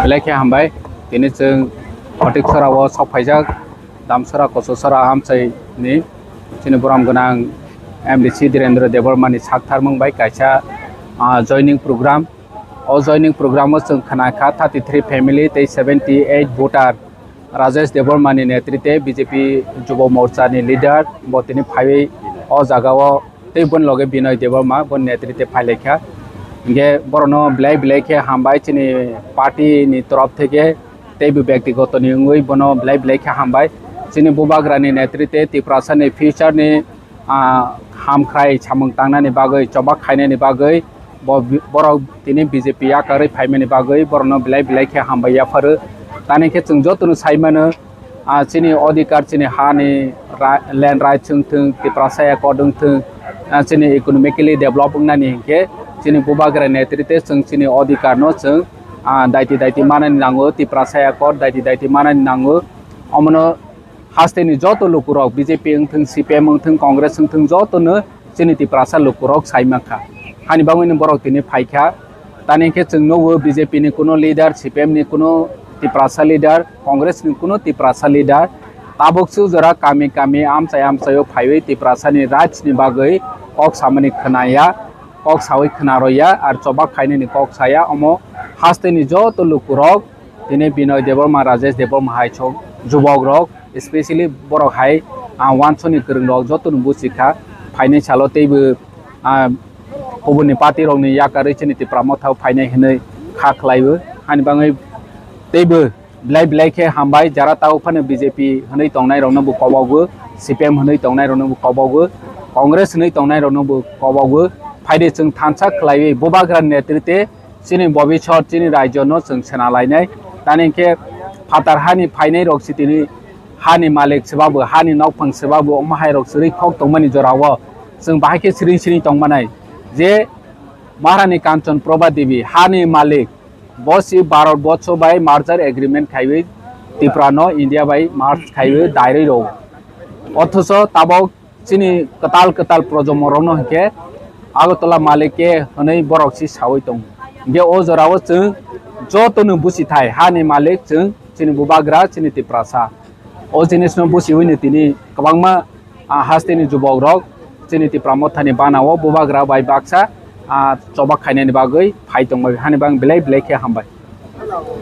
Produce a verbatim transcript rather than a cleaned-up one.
Belai khe hambai. Tini chwng Photiksora o sok phaijak, Damsora Kososora amchai ni chini borom gwnang M D C Dhirendra Debbarma ni sak tharmung bai kaisa, ah, joining program. O joining program o chwng khna kha thirty three family tei seventy eight voter Rajesh Debbarma ni netrite B J P Jubo Morcha ni leader bo tini phaiwi o jaga o tei boni loge Binoy Debbarma boni netrite phailaikha. Hinkhe borokno belai belai khe hambai chini party ni torof theke tei bo byaktigoto ni wngwi bono belai belai khe hambai. Chini bubagra ni netrite Tiprasa ni future ni, ah, hamkhrai samung tangnani bagwi, chobak khainani bagwi bo bi-, borok tini B J P yakarwi phaimani bagwi borokno belai belai khe hambai yapharo. Tani khe chwng jotono sai mano, ah, chini odhikar, chini hani ra-, land rights wng thung, Tiprasa Accord wng thung, ah, chini economically develop wngnani hinkhe chini bubagra netrite chwng chini odhikar no chwng, ah, daiti daiti manani nango, Tiprasa Accord daiti daiti manani nango. Omono hasteni joto lukurok B J P wng thung, C P M wng thung, Congress wng thung, jotono chini Tiprasa lukurok sai mankha. Hani bagwino borok tini phaikha. Tani khe chwng nugo B J P ni kuno leader, C P M ni kuno Tiprasa leader, Congress ni kuno Tiprasa leader. Tabuk su jora kami kami amchai amchaio phaiwi Tiprasa ni rights ni bagwi kok samani khwnaya, kok sawi khwnaroya, ar chobak khainani kok saya. Omo hasteni joto lukurok tini Binoy Debbarma, Rajesh Debbarma hai chwng jubok rok, especially borok hai, ah, wansoni kwrwng rok jotono buchikha. Phainai salo teibo, ah, kubuni party rokni yakarwi chini Tipra Motha o phainai hinwi kha khlaiwi. Hani bagwi teibo belai belai khe hambai, jara tao phano B J P hinwi tongnai rokno bo kobogo, C P M hinwi tongnai rokno bo kobogo, Congress hinwi tongnai rokno bo kobogo. Phaidi chwng thansa khlaiwi bubagra netrite chini bobisor, chini rajyo no chwng sena lainai. Tani khe phatar hani phainai rok si tini hani malik swbabu, hani nokphang swbabu, omo hai rok swrwi khok tongmani jorao chwng bahai khe siring siring tongmanai. Je Maharani Kanchan Prabha Devi hani malik, bo si Bharat borsho bai merger agreement khaiwi Tripura no India bai merge khaiwi dairwi rw. Othocho tabok chini kwtal kwtal projomo rokno hinkhe Agartala malik khe hwnwi borok si sawi tongo. Hinkhe o jorao chwng jotono busi thai, hani malik chwng chini bubagra, chini Tiprasa. O jinisno busiwino tini kwbangma, ah, hasteni jubok rok chini Tipra Mothani banao bubagra bai baksa, ah, chobak khainani bagwi phai tongbai, hani bang belai belai khe hambai.